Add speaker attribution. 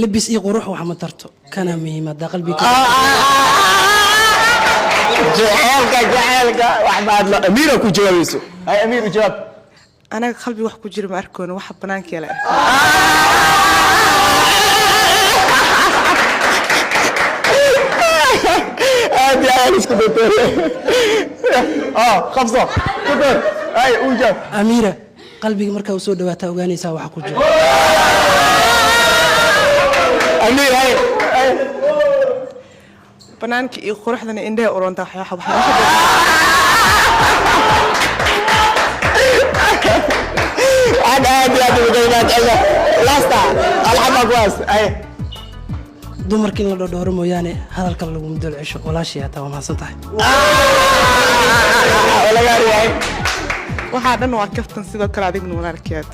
Speaker 1: Labis iyo qurux wax ma tarto, kana muhiimada qalbiga.
Speaker 2: Jaceelka, jaceelka wax baad la Amiira ku jawaabayso. Hay, Amiir, u jawaab.
Speaker 3: Anaga qalbi wax ku jira ma arkoona, waxa banaanka yaala.
Speaker 2: Aad iyo aad isku daytay oo qabso ku dar. Hay, u jawaab.
Speaker 1: Amiira, qalbiga markaa u soo dhawaataa ogaanaysaa waxa ku jira.
Speaker 2: Amiir, hay hay.
Speaker 3: Banaanka iyo quruxdana indhaha uronta wax wax.
Speaker 2: Aad aad iyo aad ugu qiimaad lasta alxaba kuwaas ay.
Speaker 1: Dumarka in la dhodhooro mooyaane hadalka laguma dul cesho. Walaashii hataa waa mahadsan tahay.
Speaker 2: Wala gaar yahay.
Speaker 3: Waxaa dhan waa kaftan, sidoo kale adigna walaalkeeda.